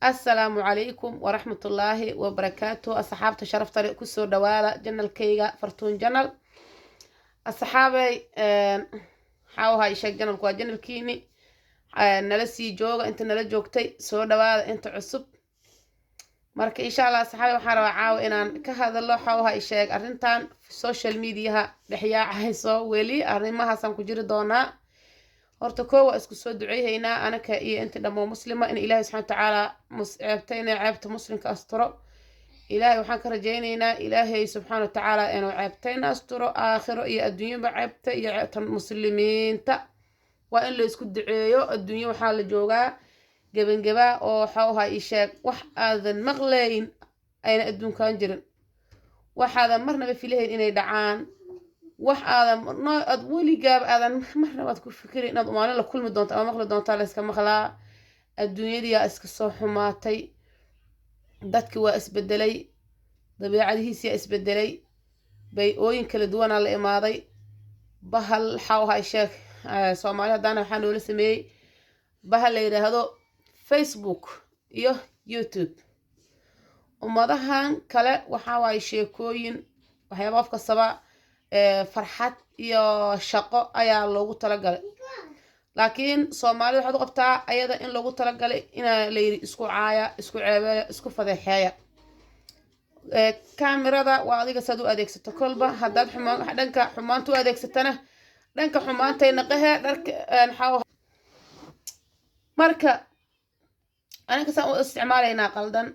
Asalaamu calaykum waraxmatullaahi wabarakaatu. Asxaabta sharafta leh, kusoo dhawaada channelkayga Fartuun Channel. Asxaabay, waxaa ahay sheeg, channelku waa channelkiini. Nala sii jooga inta nala joogtay, soo dhawaada inta cusub. Marka insha Allah, asxaabay, waxaan rabaa caawa inaan ka hadalo, waxaa ahay sheeg, arrintan social mediaha dhexyaacayso. Weli arrimahaasaan ku jiri doonaa. Horta koo waa isku soo duceyhaynaa anaka iyo inta dhammoo muslima in Ilaahay subxana watacaala ceebta, inay ceebta muslimka asturo. Ilaahay waxaan ka rajaynaynaa, Ilaahay subxaana watacaala inuu ceebtayna asturo, aakhiro iyo adduunyaba. Ceebta iyo ceebta muslimiinta waa in la isku duceeyo. Adduunyo waxaa la joogaa gebangeba oo waxa ahaa ii sheeg, wax aadan maqlayn ayna adduunkan jirin, waxaadan marnaba filahayn inay dhacaan, wax aadan no aad weligaaba aadan marnaba aad ku fikirin inaad maalin la kulmi doonto ama maqli doontaa layska maqlaa. Adduunyadiyaa iska soo xumaatay, dadki waa isbedelay, dabeecadihiisiyaa isbedelay, bay-ooyin kala duwanaa la imaaday. Bahal waxaa ahaa sheeg, Soomaali haddaana waxaa noola sameeyey bahal la yidhaahdo Facebook iyo YouTube. Ummadahan kale waxaa waaye sheekooyin, waxyaaba qof kastaba farxad iyo shaqo ayaa loogu talagalay, laakiin Soomaalida waxaad u qabtaa ayada in loogu talagalay inaa la yidhi isku caaya, isku ceebeeya, isku fadeexeeya. Kaamirada waa adiga saad u adeegsato. Kolba haddaad xumaan, dhanka xumaanta u adeegsatana, dhanka xumaantay naqahe dharka. Maxaa marka aniga saan u isticmaalaynaa qaldan.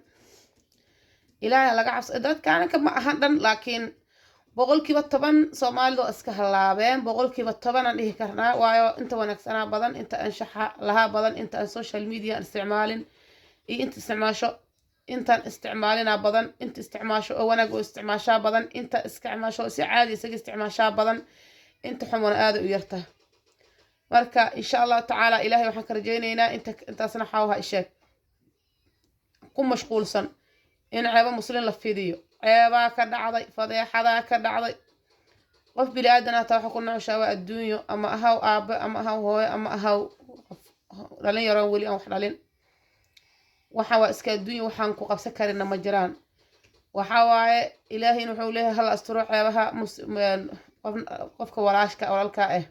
Ilaahay laga cabso. Dadka aniga ma ahan dhan, laakiin 10% Soomaalida oo iska halaabeen, 10% aan dhihi karnaa, waayo inta wanaagsanaa badan, inta anshaxa lahaa badan, inta aan social media aan isticmaalin iyo inta isticmaasho. Intaan isticmaalinaa badan, inta isticmaasho oo wanaag u isticmaashaa badan, inta isticmaasho oo si caadi isaga isticmaashaa badan, inta xumuna aada u yarta. Marka insha Allahu tacaala Ilaahay waxaan ka rajaynaynaa inta intaasna waxaa isheeg ku mashquulsan in ceebo muslin la fidiyo. Ceebaa ka dhacday, fadeexadaa ka dhacday. Qof bini aadan hataa waxa ku nooshaa waa adduunyo, ama ahaw aabe, ama ahaw hooyo, ama ahaw qof dhalin yaroon weli aan wax dhalin. Waxa waa iska adduunya, waxaan ku qabsan karina ma jiraan. Waxa waaye, Ilaahayna wuxuu leeyahay hala asturo ceebaha qofka walaashka walaalka ah.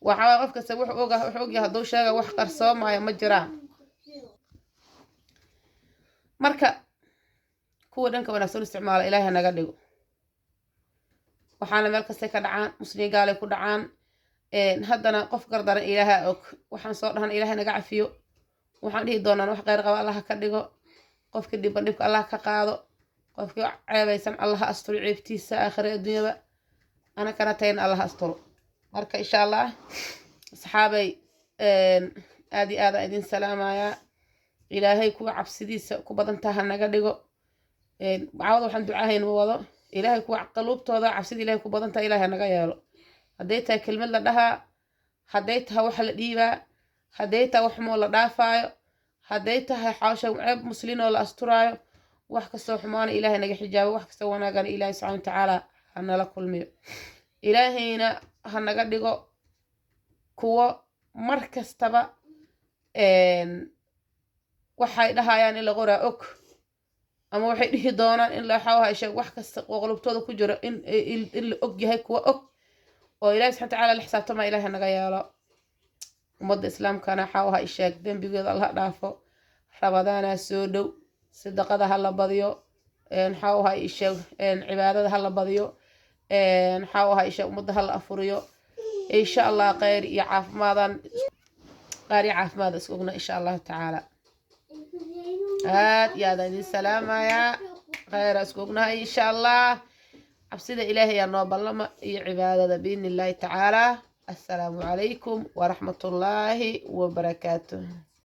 Waxa waaye, qof kasta wuxuu oga, wuxuu ogyahay hadduu sheega wax qarsoomaya ma jiraan. Marka kuwa dhanka wanaagsan u isticmaala Ilaahay naga dhigo. Waxaana meel kastay ka dhacaan, muslimiin gaalay ku dhacaan. Haddana qof gardaran Ilaaha og. Waxaan soo dhahan, Ilaahay naga cafiyo. Waxaan dhihi doonaan wax kheyr qaba Allah ka dhigo. Qofkii dhiban dhibka Allah ka qaado, qofkii ceebaysan Allah ha asturo ceebtiisa aakhira adduunyaba, anakana tayna Allah ha asturo. Marka insha Allah, asxaabay, aad iyo aad aan idin salaamayaa. Ilaahay kuwa cabsidiisa ku badantaa ha naga dhigo. Caawada waxaan ducahayn ma wado. Ilaahay kuwa qaluubtooda cabsida Ilahay ku badantaa Ilahay ha naga yeelo. Hadday tahay kelmad la dhahaa, hadday tahay wax la dhiibaa, hadday tahay wax xumoo la dhaafaayo, hadday tahay xaasha ceeb muslin oo la asturaayo, wax kastoo xumaana Ilaahay naga xijaabo, wax kastoo wanaagana Ilaahay subxana watacaala ha nala kulmiyo. Ilaahayna ha naga dhigo kuwo mar kastaba waxay dhahayaan in la qoraa og, ama waxay dhihi doonaan in la sheeg, wax kasta oo qulubtooda ku jiro in la og yahay, kuwa og oo Ilahi subxana watacaala la xisaabtama Ilahay naga yeelo. Ummadda islaamkana waxaa ahaa isheeg, dembigeeda Allah dhaafo. Ramadaanaa soo dhow, sadaqada ha la badiyo, maxaa ahaa isheeg, cibaadada ha la badiyo, maxaa ahaa isheeg, ummadda ha la afuriyo. Insha Allah kheyr iyo caafimaadaan, qaar iyo caafimaad isku ogna insha Allahu tacaala. Aad iyo aadaan idin salaamayaa. Kheyra isku ognahay insha Allah. Cabsida Ilaahay yaa noo ballama iyo cibaadada biidni Illaahi tacaala. Assalaamu calaykum waraxmatullaahi wabarakaatuh.